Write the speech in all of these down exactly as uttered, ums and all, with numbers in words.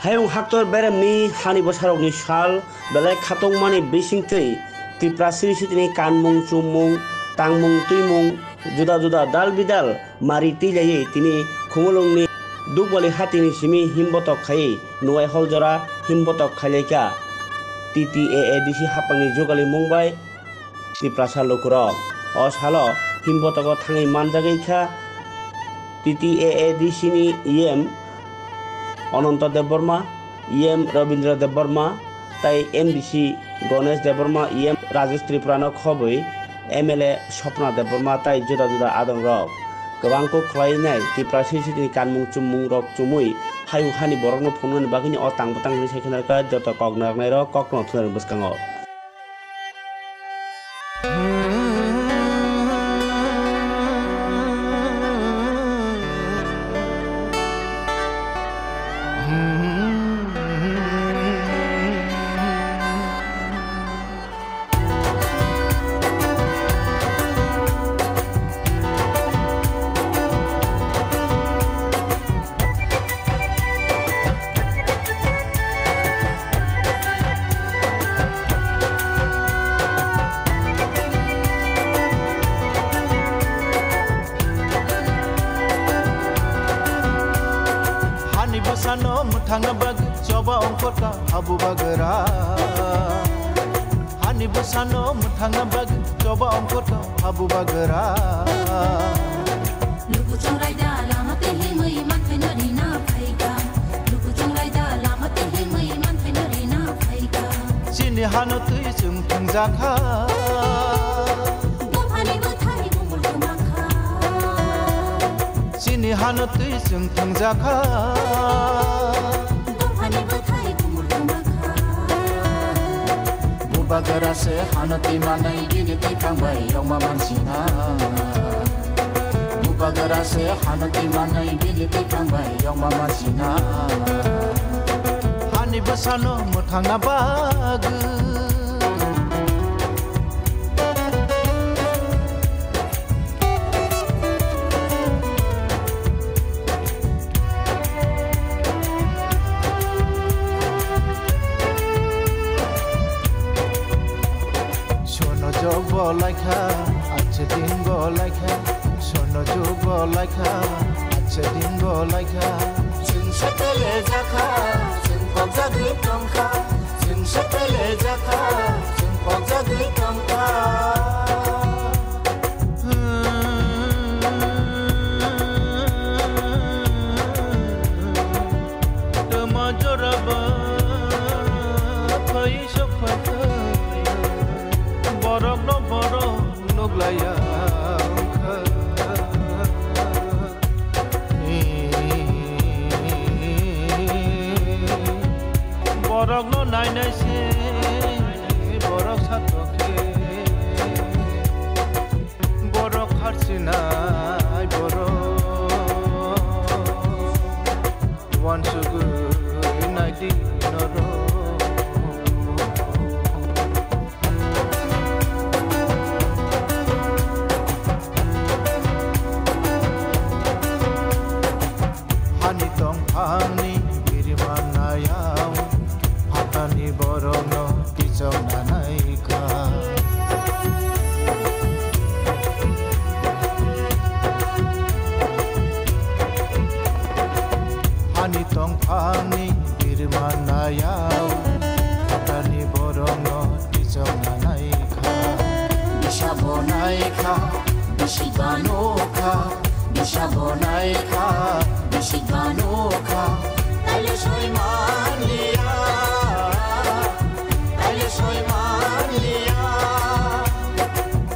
Hayung haktor beremni hani bwsarokni sal belai khatungmani bisingtwi Tripura siri sitini kanmung, chummung, tangmung, twimung, juda juda dal bidal mari twi laiwi tini Khumulwngni Dukbali hatini simi himbotok khaiwi Nuwai Holjora himbotok khailaikha T T A A D C haphangni jugalimung bai Tiprasa lukurok. O salo himbotogo thangwi manjagwi kha T T A A D C ni E M Ananta Debbarma, E M Rabindra Debbarma, tai M D C Ganesh Debbarma, E M Rajesh Tripurano khobwi M L A Swapna Debbarma tai juda juda adongrok. Kwbang kuk khlainai Tipra siri sitini kanmung chummungrok chumui hayung hani borokno phunuknani bagwino o tang bwtang hwnwi sai khna rwkha joto kok narwknairok kokno thunani bwskango. Hani bwsano mwthangna bagwi choba ongkhorkha habu bagra. Hani bwsano mwthangna bagwi choba ongkhorkha habu bagra. Luku chongraida lama tei himwi manthai no rina phaikha. Luku chongraida lama tei himwi manthai no rina phaikha. Chini hano twi chwng thwngjakha. Buphani bwthai bumul kwmakha. Chini hano twi chwng thwngjakha. Buphani bwthai bumul kwmakha. Bubagra se hano twi manai bini twi thangbai yongma mansina. Bubagra se hano twi manai bini twi thangbai yongma mansina. Hani bwsano mwthangna bagwi. Sono jog bo laikha, ache din bo laikha. Sono jog bo laikha, ache din bo laikha. Chwng sepele jakha, chwng kokjagwi tongkha. Chwng sepele jakha, chwng kokjagwi tongkha. Tama joraba phai sok phai, borok no borok nuk laya wngkha. Borok no nainai se, borok satokhe, borok harsinai borok. Wansugwi naidi norok. Hani tongphangni biriman nayao, phatani borokno kichok nanaikha. Hani tongphangni birman nayao, phatani borokno kichok nanaikha. Bisa bo naikha, bisi bano kha, bisa bo naikha, bisi bano kha. Taile soi manliya, taile soi manliya.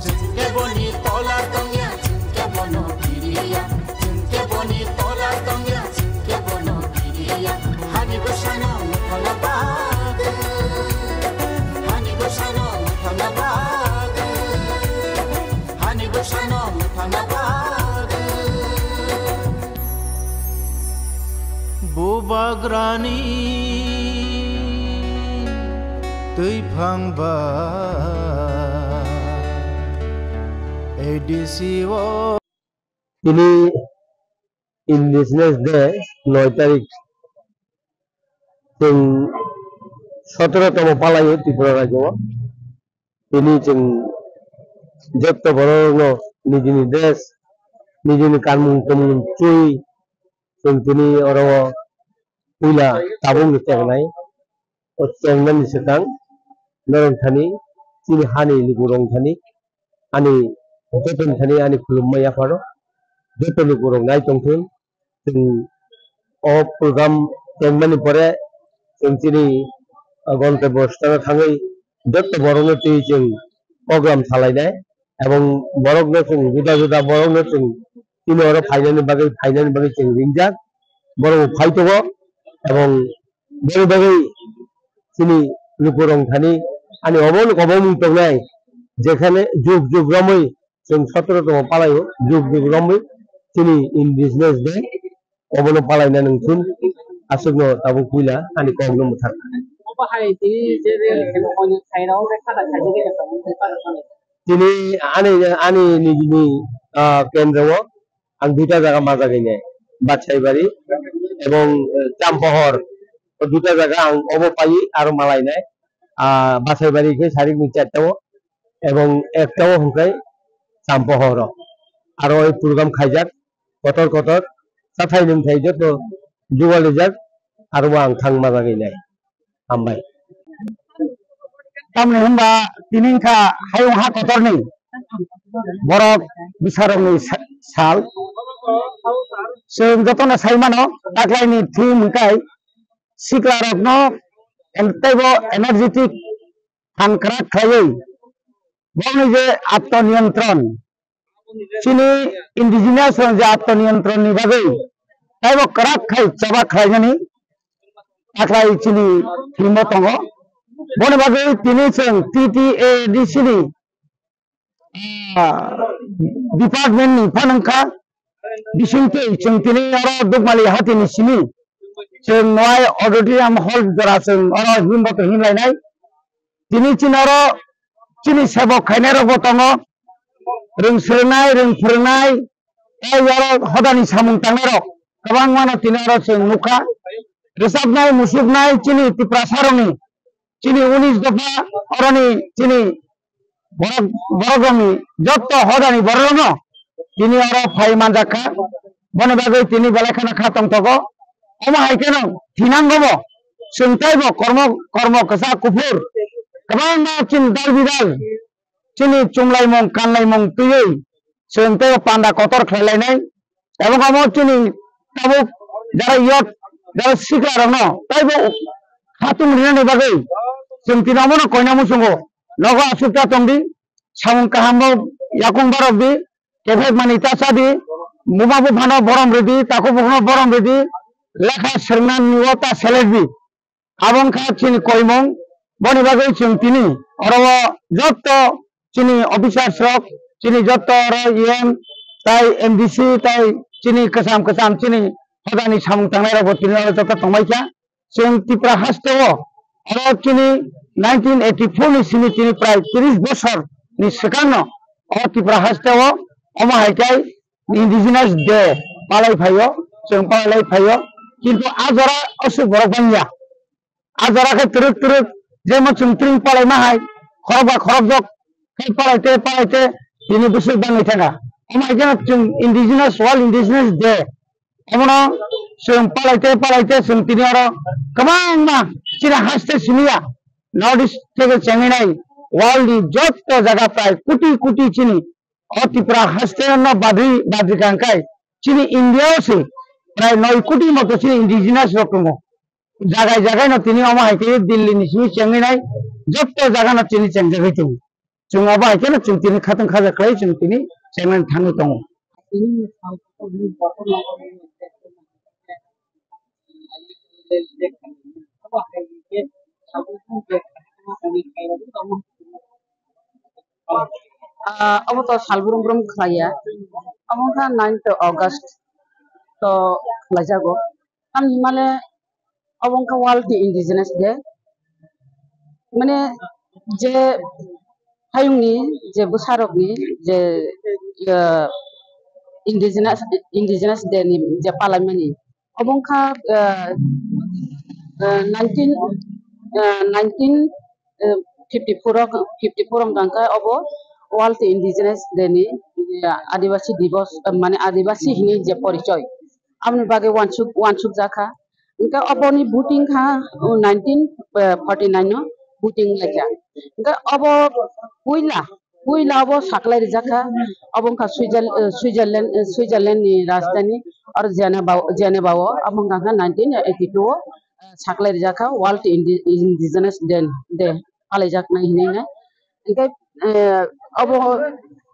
Chwng khe boni tola tongya, chwng khe bono kiriya. Chwng khe boni tola tongya, chwng khe bono kiriya. Hani bwsano mwthangna bagwi, hani bwsano mwthangna bagwi, hani bwsano mwthangna bagwi. Bubagrani twiphang ba A D C o. Tini Indigenous Day, noi tarik, Chwng sotoro tomo palaio Tripura rajyo o. Tini chwng jotto borokno nijini dress, nijini kanmung tumung chui, chwng tini oro o puila tabukno chengnai. O chengnani swkang norok thani, chini hani lukurok thani, ani joto ni thani ani khulumma yapharo joto lukurok nai tongthun. Chwng o program tengmani pore chwng chini, ah, gontobyo sthano thangwi jotto borokno twi chwng program salainai, ebong borokno chwng juda juda borokno chwng chini oro phainani bagwi, phainani bagwi chwng ringjak, borok bo phai tongo, ebong boni bagwi chini lukurok thani ani obo no obo mung tongnai, jekhane jug jug romwi chwng sotoro tomo palaio, jug jug romwi chini Indigenous Day obono palaina nungthun, aswkno tabuk puila ani kokno mwthang. Obo hai tini je je kheno koinwi khairok khe khata khaijak khe tong, tini ani, ani nijini, ah, kendro o ang duita jaga majagwi nai, Basaibari ebong, eh, Champohor, o duita jaga ang obo paiwi aro malainai, ah, Basaibari khe sarikni charta o, ebong ekta o hwnkhe Champohor o. Aro o program khaijak, kotor kotor chathai nwngthai joto jugalijak, aro o ang thang majagwi nai. Hambai. Tamni hwnba tini wngkha hayung ha kotorni borok bwsarokni sa-, sal. Chwng jotono sai mano, taklaini theme hwnkhe siklarokno en-, teibo energetic phan kwrak khlaiwi borokni je atma niyantron, chini indigenous rok je atma niyantron ni bagwi taibo kwrak khai choba khlainani taklai chini thimo tongo. Boni bagwi tini chwng T T A D C ni, ah, department ni phan wngkha bisingtwi chwng tini oro Dukmali hatini simi chwng Nwai Auditorium Hall jora chwng oro himboto himlainai. Tini chini oro chini sebok khainai rok bo tongo, rwng swrwngnai, rwng phwrwngnai, tei oro hodani samung tangnai rok kwbangma no tini oro chwng nukha. Rwchapnai, musuknai chini Tiprasa rokni, chini unis dopha oroni chini borok, borok rokni jotto hodani borok rokno tini oro phai manjak kha. Boni bagwi tini belai kheno kha tongthogo. Omo hai kheno thinango bo. Chwng teibo kormo, kormo kwchak kuphur kwbangma chini dal bidal chini chumlaimung kanlaimung twiwi chwng teibo panda kotor khlai lainai. Tabuk omo chini tabuk jara youth, jara sikla rokno teibo khatung rinani bagwi chwng tini omono koina muchungo. Nogo aswk ta tongdi, samung kaham bo yakung barok di, kephek mani ta cha di, buma buphano borom rwdi, takhuk bukhukno borom rwdi, lekha swrwngna nio ta selek di. Abo wngkha chini koimung, boni bagwi chwng tini oro o jotto chini officers rok, chini jotto oro E M tai M D C tai chini kwcham kwcham chini hodani samung tangnai rok bo tini oro jotto tongbai kha. Chwng Tripura haste o oro chini nineteen eighty four ni simi chini prai tris bosor ni swkang no o Tripura haste o omo hai khe Indigenous Day palai phaio, chwng palai phaio, kintu a jora aswk borok bangya. A jora khe twrwk twrwk jemon chwng tring palai ma hai, khorokba khorokjak khe palai te palai te tini bwswk bangwi thangkha. Omo hai kheno chwng Indigenous, World Indigenous Day, omono chwng palai te palai te chwng tini oro kwbangma chini haste simi ya, North East theke chengwi nai world ni jotto jaga prai koti koti chini o Tripura haste no badri badri kang kai chini India o se prai noi koti moto chini indigenous rok tongo. Jagai jagai no tini omo hai khe Delhi ni simi chengwi nai jotto jaga no chini chengjagwi tongo. Chwng obo hai kheno chwng tini khatong khaja khlai chwng tini chengmani thangwi tongo. Ah, obo to sal brum brum khlaiya. Omo wngkha ninth August to khlaijago. Tamni hwnmale obo wngkha World Indigenous Day. Mane je hayungni je bwsarokni je, ah, Indigenous, Indigenous Day ni je palaimani. Obo wngkha, ah, Eh, nineteen, eh, nineteen, eh, fifty-four o, fifty-four wngkha khe obo World Indigenous Day ni, eh, Adibasi Divos, eh, mane Adibasi hini je porichoi, aboni bagwi wansuk, wansuk jakha. Hingkhe oboni voting kha, oh, nineteen forty-nine o voting laikha. Hingkhe obo puila, puila obo saklai rijak kha. Obo wngkha Switzerl-, eh, Switzerland, eh, Switzerland ni rajdhani oro Geneva, Geneva o. Obo wngkha kha nineteen eighty-two o, eh, saklai rijak kha World Indi-, Indigenous Day, Day palaijak nai hinwi nai. Hingkhe, eh, obo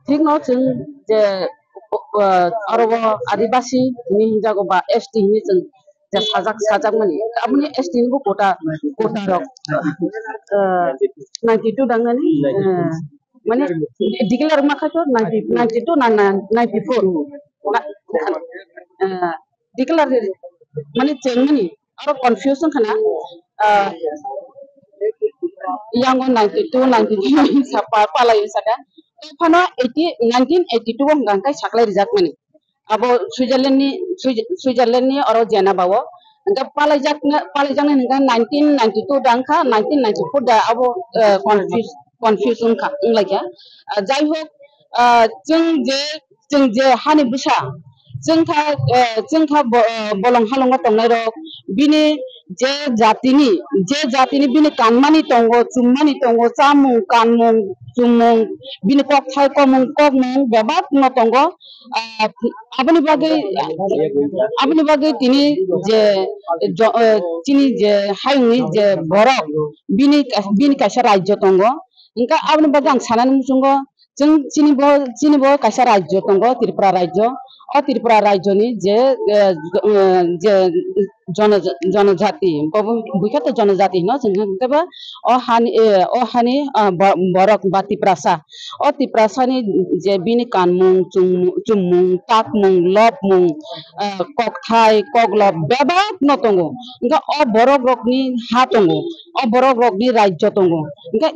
thikno chwng je, eh, oro o Adibasi hinwi hinjago ba S T hinwi chwng je sajak, sajakmani. Aboni S T ni bo quota, quota rok, eh, ninety-two dangnani, eh, mane declare ma kha to ninety, ninety-two na, na ninety-four. Na, eh, declare mane chengmani. Aro confusion khana, ah, yango ninety-two, ninety-three sa pa-, palai saka. Phano eighty, nineteen eighty-two o hwnka hwnkhe saklai rijakmani. Abo Switzerland ni, Swi-, Switzerland ni oro Geneva o. Hwnkhe palaijakna, palaijaknai hwnkhe nineteen ninety-two da wngkha, nineteen ninety-four da abo, eh, confuse, confuse wngkha, wnglaikha. Ah, jai hok, ah, chwng je chwng je hani bwsa, chwng kha, eh, chwng kha bo-, eh, bolong halongo tongnai rok, bini je jatini, je jatini bini kanmani tongo, chummani tongo, chamung, kanmung, chummung, bini kokthai, komung, kokmung bebak no tongo. Ah, aboni bagwi, aboni bagwi tini je jo-, eh, chini je hayungni je borok, bini, bini kaisa rajyo tongo. Hingkhe aboni bagwi ang sanani muchungo, chwng chini bo, chini bo kaisa rajyo tongo, Tripura rajyo. O Tripura rajyoni je, eh, eh, je jono-, jonojati, bo buikha to jonojati hino, chwng hwnkhe bo o hani, eh, o hani, ah, bo-, borok ba Tiprasa. O Tiprasani je bini kanmung, chum-, chummung, takmung, lobmung, ah, kokthai, koklop bebak no tongo. Hingkhe o borok rokni ha tongo, o borok rokni rajyo tongo. Hingkhe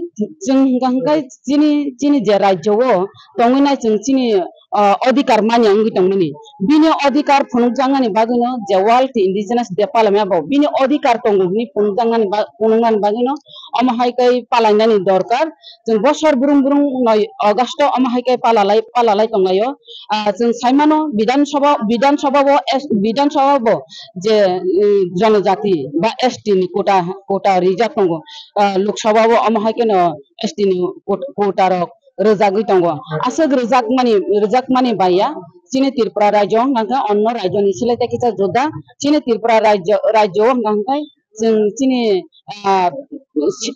chwng hingkha hingkhe chini, chini je rajyo o tongwi nai chwng chini, ah, odhikar manya wngwi tongmani. Bini odhikar phunukjaknani bagwino je World Indigenous Day palaimya bo bini odhikar tongo hwnwi phunukjaknani ba-, phunuknani bagwino omo hai khe palainani dorkar. Chwng bosor brung brung noi August o omo hai khe palalai, palalai tonglaio. Ah, chwng saimano Bidhan Sabha, Bidhan Sabha bo S-, Bidhan Sabha bo je, eh, jonojati ba S T ni quota, quota rijak tongo. Ah, Lok Sabha bo omo hai kheno S T ni quot-, quota rok rwjagwi tongo. Aswk rwjakmani, rwjakmani baiya chini Tripura rajyo hwnkha khe onno rajyo ni silai tei kisa juda. Chini Tripura rajyo, rajyo hwnkha khe chwng chini, ah,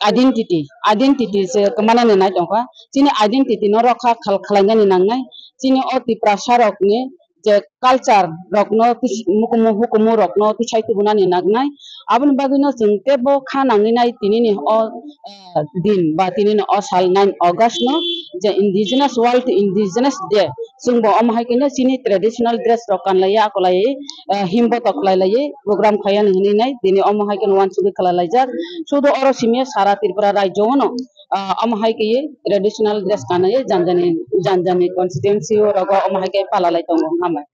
identity, identity se kwmanani nai tongkha. Chini identity no rokha khal-, khwlainani nangnai. Chini o Tiprasa rokni je culture rokno tis-, mukumu hukumu rokno tisai tubunani nangnai. Aboni bagwino chwng teibo kha nangwi nai tinini o, ah, din ba tinini o sal nine August no je Indigenous World Indigenous Day. Chwngbo omo hai kheno chini traditional dress rok kanlaiya, akolaiwi, ah, himbo toklai laiwi program khaiya hinwi nai tini omo hai kheno wansugwi khwlailaijak. Sudu oro simi sara Tripura rajyo no, ah, omo hai khe traditional dress kanwi janjani, janjani constituency o rogo omo hai khe palalai tongo. Hambai.